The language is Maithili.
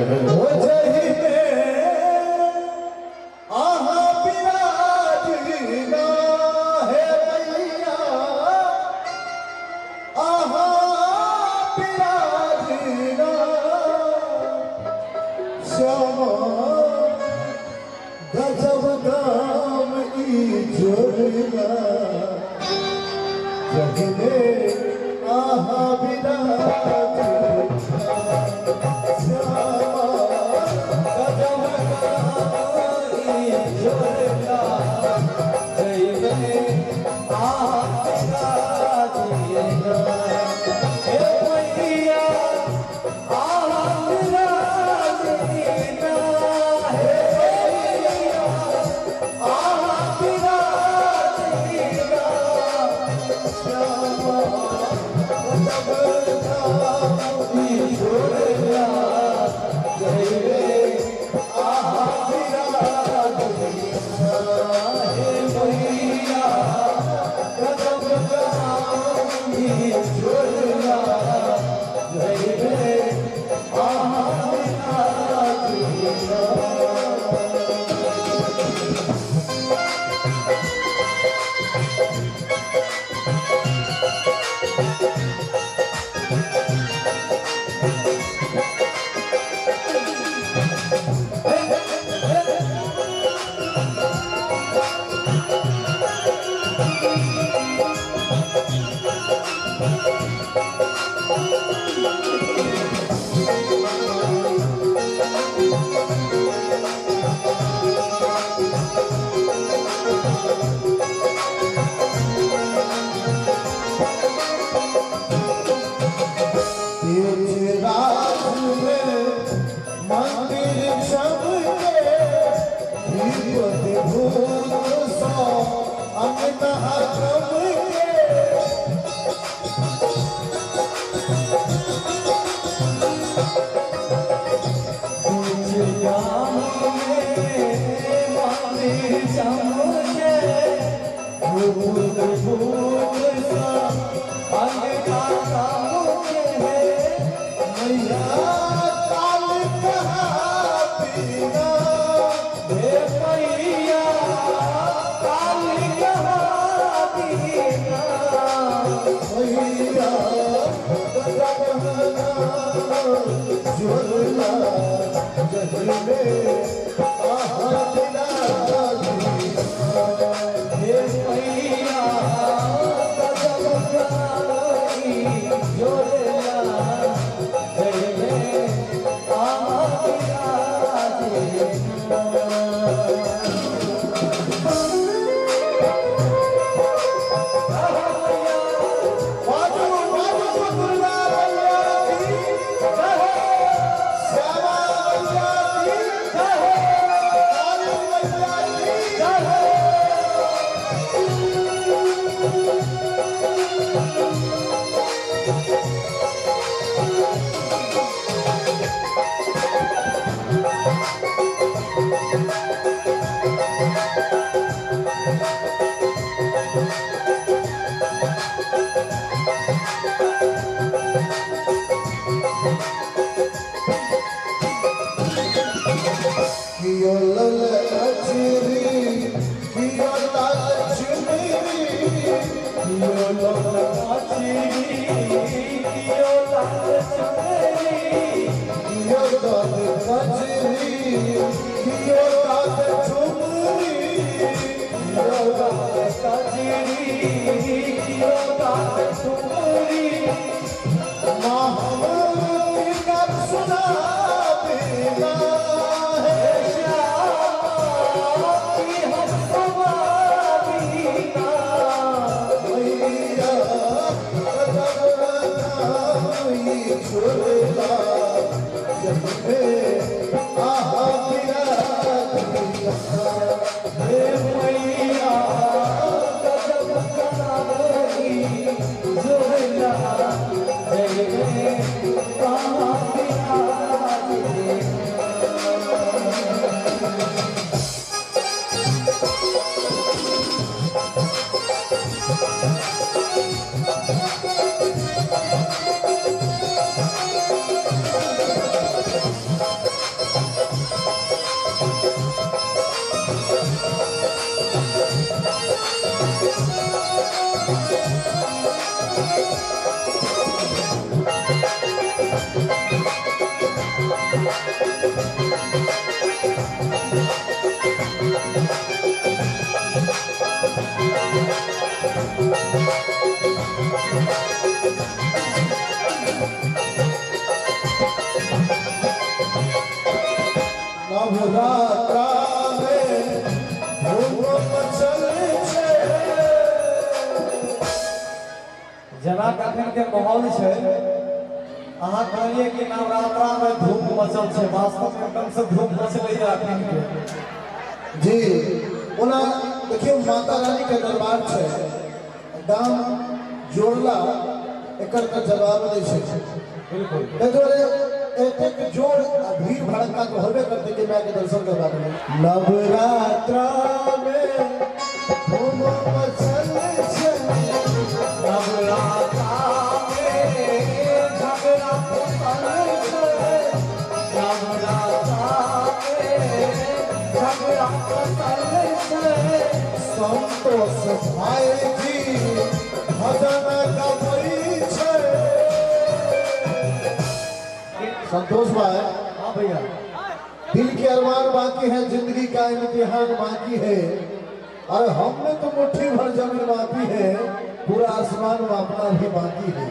ओ जही में आहा बिराजना हे मैया, आहा बिराजना। श्यामा गजब गाम ई जोड़ना, जगने आहा बिराजना। श्यामा गजब गाम ई जोड़ना, जगने आहा बिराजना। हे मैया आहा बिराजना, हे मैया आहा बिराजना। श्यामा गजब गाम ई जोड़ना, जगने आहा बिराजना। हे मैया गजब गाम ई जोड़ना, जगने आहा बिराजना। तेज रात में मंदिर चमके, दीप विभूत सो अंगना चमके। कुछ गाम में मंदिर चमके, भूत भूत सा अंगना चमके। मैया काल कहाँ पीना, हे मैया काल कहाँ दीना। मैया गजब जोड़ना, जगने आहा बिराजना। हे मैया गजब गाम ई जोड़ना, जगने आहा बिराजना। बाजू बाजू दुर्गा मैया की जय हो, श्यामा मैया की जय हो, काली मैया की जय हो। कियो लल अजरी, कियो लाल चुनरी, कियो लाल काचरी, कियो लाल चुनरी, कियो लाल कजरी, कियो लाल चुनरी, कियो लाल काचरी, कियो लाल चुनरी। माहौल कर सुना देना है। श्यामा की हम समाधीना। मैया गजब गाम ई जोड़ना, जगने आहा बिराजना। हे मैया गजब गाम ई जोड़ना, जगने आहा बिराजना। ओ नवरात्रा में धूम मचल छै। जेना अखन के माहौल छै, अहाँ कहलियै कि नवरात्रा में धूम मचल छै, वास्तव में एकदम से धूम मचलै अखन के। जी ओना देखियौ माता रानी के दरबार छै, दाम जोड़ला एकर तऽ जवाब नहि छै। बिल्कुल, ताहि दुआरे एतेक जोड़ आ भीड़ भड़क्का तो होबे करतै कि माय के दर्शन करबाक लेल। नवरात्रा में धूम मचल छै, नवरात्रा में झगड़ा मचल छै, नवरात्रा में झगड़ा मचल छै। संतोष भाई जी भजन गबै छै। संतोष भाई, हाँ भैया, दिल के अरमान बाकी है, जिंदगी का इम्तिहान बाकी है, अरे हमने तो मुट्ठी भर जमीन मापी है, पूरा आसमान मापना भी बाकी है।